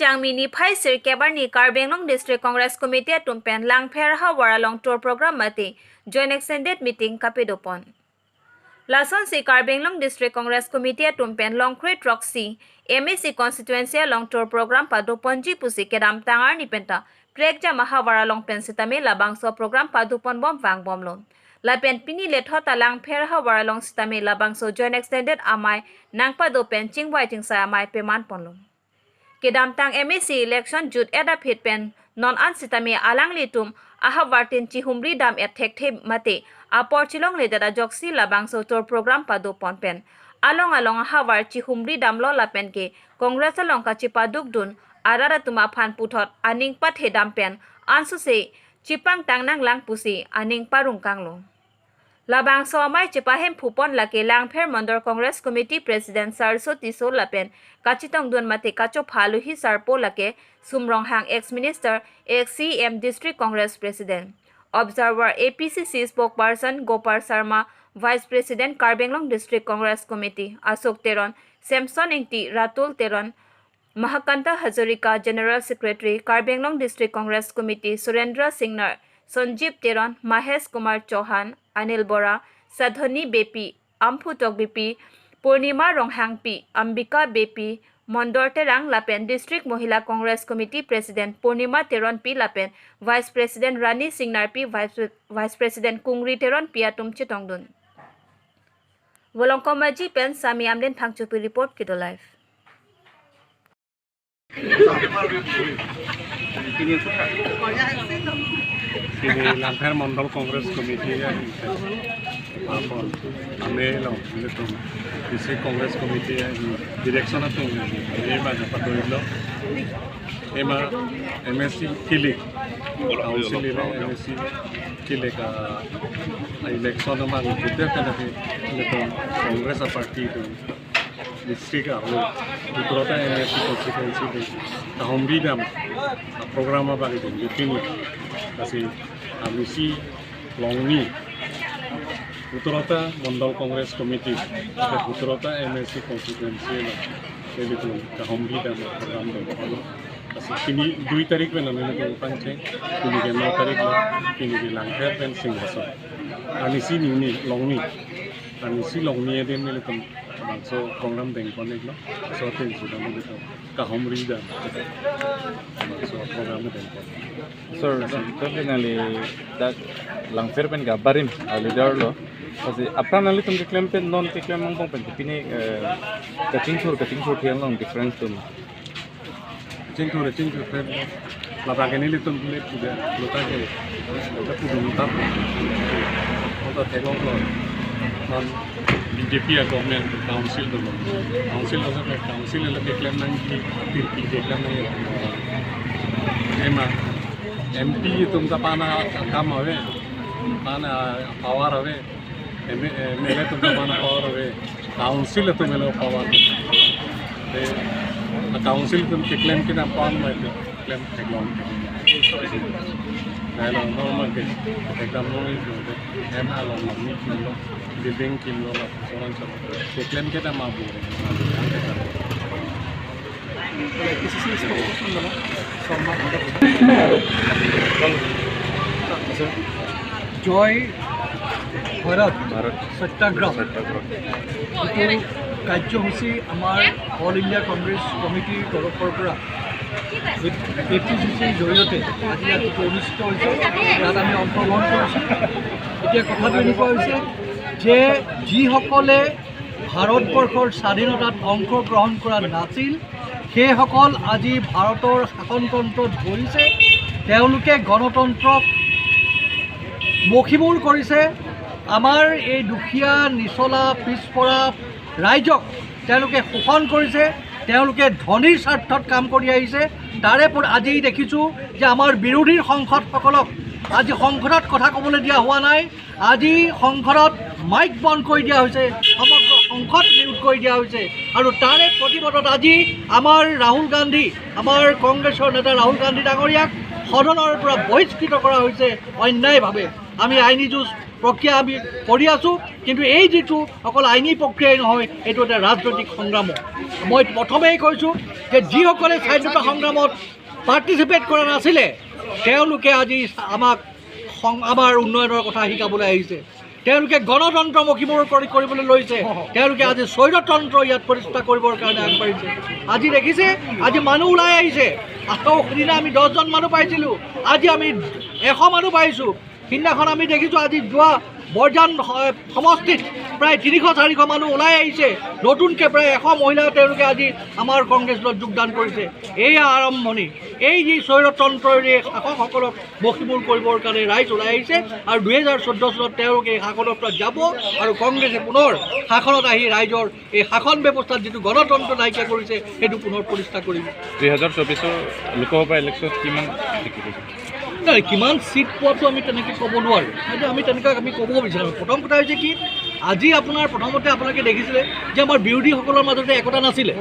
Changmi ni phai sir kebarni Karbi Anglong District Congress Committee tumpen langpher ha waralong tour program mate joint extended meeting kapidopon. Lason si Karbi Anglong District Congress Committee tumpen longkhri troxy MAC constituency long tour program pa doponji pusi kedam tangar ni penta prek jama ha waralong pen sitame labangso program pa dopon bom wang bom lon. Lapen pini le thota langpher ha waralong sitame labangso joint extended amai nangpa dopen chingwai chingsa amai peman ponlon. Kedam tang MAC election jut eda phit pen non an sitame alang litum aha wartin chihumri dam et thek the mate apor chilong le dada joksi labangso tour program pa do pon pen along along aha war chihumri dam lo la pen ke Congress along ka chipaduk dun arara tuma phan puthot aning pa the dam pen ansu se chipang tangnang lang pusi aning parung kanglo. Labang so amai chipahem phupon lake langpher Mandar Congress Committee President Sarso Tiso lapen kachitong dun mate kacho phaluhi sarpo lake Sumronghang ex minister ex CM District Congress President Observer APCC spokesperson Gopal Sharma Vice President Karbi Anglong District Congress Committee Ashok Teron Samson Engti Ratul Teron Mahakanta Hazarika General Secretary Karbi Anglong District Congress Committee Surendra Singnar Sanjeev Teron Mahesh Kumar Chauhan Anil Bora Sadhani Bepi Amphutok BP Purnima Ronghangpi Ambika Bepi Mondor Terang Lapen District Mohila Congress Committee President Purnima Teron P Lapen Vice President Rani Singnar P Vice President Kungri Teron Piatum Chitongdun Wolongkomaji Pen Sami Amden Phangchupi report Kido Live. Langpher Mandal Congress Committee District Congress Committee direction MAC Kilik council MAC Kilik election Congress party district Uttara MAC constituency kahombi dam program bagi meeting kasi amisi longni Uttarata Mandal Congress Committee Uttarata MAC constituency kahombi dam program kasi তিনি 2 তারিখ PAN পাঞ্চে তিনিকে 9 তারিখ তিনিকে langpher pen Singhason anisi নিউনি লংনি anisi longni edin militum so program dengkon eklo so tensu dam gitu kahomri dam so program dengkon sir definitely that langpher pen gabarim leader lo kasi apranali tum ke claim pen non ke claim mong pen pini kaching thur thiang long difference tum chingthur pen la bageni le tum le puja lota ke ta pudum ta ta thegong lo non BJP government council do council lo council lo ke claim nang ki tirpi ke claim nang ema MP tum ta pana kam have pana power have MLA tum ta pana power have council tum lo power te council tum ke claim ke na pan mai claim theglong nailo normal ke ekdam no em along ni kilo building kilo la soran so ke claim ke na mabu Joy Bharat Satyagraha কাৰ্যসূচী আমাৰ all India Congress কমিটিৰ তৰফৰ পৰা A P C চিৰ জৰিয়তে আজি ইয়াত অনুষ্ঠিত হৈছে, তাত আমি অংশগ্ৰহণ কৰিছোঁ। এতিয়া কথাটো এনেকুৱা হৈছে যে যিসকলে ভাৰতবৰ্ষৰ স্বাধীনতাত অংশগ্ৰহণ কৰা নাছিল সেইসকল আজি ভাৰতৰ শাসনতন্ত্ৰত বহিছে, তেওঁলোকে গণতন্ত্ৰক মষিমূৰ কৰিছে। আমাৰ এই দুখীয়া নিচলা পিছপৰা ৰাইজক তেওঁলোকে শোষণ কৰিছে, তেওঁলোকে ধনীৰ স্বাৰ্থত কাম কৰি আহিছে। তাৰে আজি দেখিছোঁ যে আমাৰ বিৰোধীৰ সংসদসকলক আজি সংসদত কথা ক'বলৈ দিয়া হোৱা নাই, আজি সংসদত মাইক বন্ধ কৰি দিয়া হৈছে, সমগ্ৰ সংসদ মিউট কৰি দিয়া হৈছে। আৰু তাৰে প্ৰতিবাদত আজি আমাৰ ৰাহুল গান্ধী, আমাৰ কংগ্ৰেছৰ নেতা ৰাহুল গান্ধী ডাঙৰীয়াক সদনৰ পৰা বহিষ্কৃত কৰা হৈছে অন্যায়ভাৱে। আমি আইনী যুঁজ প্ৰক্ৰিয়া আমি কৰি আছোঁ, কিন্তু এই যিটো অকল আইনী প্ৰক্ৰিয়াই নহয়, এইটো এটা ৰাজনৈতিক সংগ্ৰামো। মই প্ৰথমেই কৈছোঁ যে যিসকলে স্বাধীনতা সংগ্ৰামত পাৰ্টিচিপেট কৰা নাছিলে, তেওঁলোকে আজি আমাক আমাৰ উন্নয়নৰ কথা শিকাবলৈ আহিছে। তেওঁলোকে গণতন্ত্ৰ মষিমূৰ কৰিবলৈ লৈছে। তেওঁলোকে আজি স্বৈৰতন্ত্ৰ ইয়াত প্ৰতিষ্ঠা কৰিবৰ কাৰণে আগবাঢ়িছে। আজি দেখিছে, আজি মানুহ ওলাই আহিছে। আকৌ সিদিনা আমি 10জন মানুহ পাইছিলোঁ, আজি আমি 100 মানুহ পাইছোঁ। সিদিনাখন আমি দেখিছোঁ, আজি যোৱা বৰজান সমষ্টিত প্ৰায় 300-400 মানুহ ওলাই আহিছে। নতুনকৈ প্ৰায় 100 মহিলা তেওঁলোকে আজি আমাৰ কংগ্ৰেছ দলত যোগদান কৰিছে। এয়া আৰম্ভণি। এই যি স্বৈৰতন্ত্ৰৰ এই শাসকসকলক মষিমূৰ কৰিবৰ কাৰণে ৰাইজ ওলাই আহিছে আৰু 2014 চনত তেওঁলোকে এই শাসনৰ পৰা যাব আৰু কংগ্ৰেছে পুনৰ শাসনত আহি ৰাইজৰ এই শাসন ব্যৱস্থাত যিটো গণতন্ত্ৰ নাইকিয়া কৰিছে, সেইটো পুনৰ প্ৰতিষ্ঠা কৰিব। 2024ৰ লোকসভা ইলেকশ্যনত কিমান টিকিট? নাই, কিমান চিট পোৱাটো আমি তেনেকৈ ক'ব নোৱাৰোঁ। সেইটো আমি তেনেকৈ আমি ক'ব বিচাৰোঁ। প্ৰথম কথা হৈছে কি, আজি আপোনাৰ প্ৰথমতে আপোনালোকে দেখিছিলে যে আমাৰ বিৰোধীসকলৰ মাজতে একতা নাছিলে।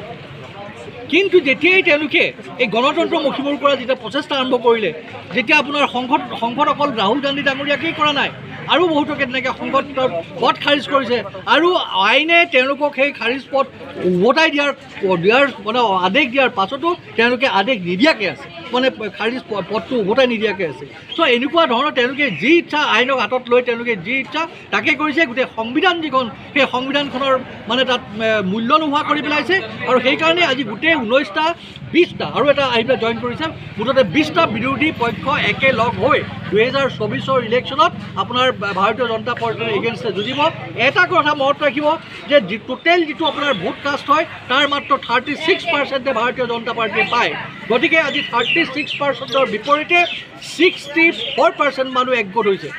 কিন্তু যেতিয়াই তেওঁলোকে এই গণতন্ত্ৰ মষিমূৰ কৰা যেতিয়া প্ৰচেষ্টা আৰম্ভ কৰিলে, যেতিয়া আপোনাৰ সংসদ অকল ৰাহুল গান্ধী ডাঙৰীয়াকেই কৰা নাই, আৰু বহুতকে তেনেকৈ সংসদৰ পদ খাৰিজ কৰিছে আৰু আইনে তেওঁলোকক সেই খাৰিজ পদ উভতাই দিয়াৰ দিয়াৰ মানে আদেশ দিয়াৰ পাছতো তেওঁলোকে আদেশ নিদিয়াকৈ আছে, মানে খাৰিজ পদটো উভতাই নিদিয়াকৈ আছে। চ' এনেকুৱা ধৰণৰ তেওঁলোকে যি ইচ্ছা আইনক হাতত লৈ তেওঁলোকে যি ইচ্ছা তাকে কৰিছে। গোটেই সংবিধান যিখন, সেই সংবিধানখনৰ মানে তাত মূল্য নোহোৱা কৰি পেলাইছে। আৰু সেইকাৰণে আজি গোটেই 19টা, 20টা আৰু এটা আহি পেলাই জইন কৰিছে, মুঠতে 20টা বিৰোধী পক্ষ একেলগ হৈ 2024ৰ ইলেকশ্যনত আপোনাৰ ভাৰতীয় জনতা পাৰ্টীৰ এগেইনষ্টে যুঁজিব। এটা কথা মনত ৰাখিব যে টোটেল যিটো আপোনাৰ ভোট কাষ্ট হয়, তাৰ মাত্ৰ 36%-এ ভাৰতীয় জনতা পাৰ্টীয়ে পায়। গতিকে আজি 36%-ৰ বিপৰীতে 64% মানুহ একগোট হৈছে।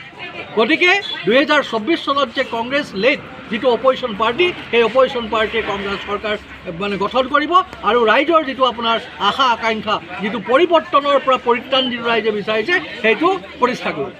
গতিকে 2024 চনত যে কংগ্ৰেছ লেড যিটো অপজিশ্যন পাৰ্টি, সেই অপজিশ্যন পাৰ্টীয়ে কংগ্ৰেছ চৰকাৰ মানে গঠন কৰিব আৰু ৰাইজৰ যিটো আপোনাৰ আশা আকাংক্ষা, যিটো পৰিৱৰ্তনৰ পৰা পৰিত্ৰাণ যিটো ৰাইজে বিচাৰিছে, সেইটো প্ৰতিষ্ঠা কৰিব।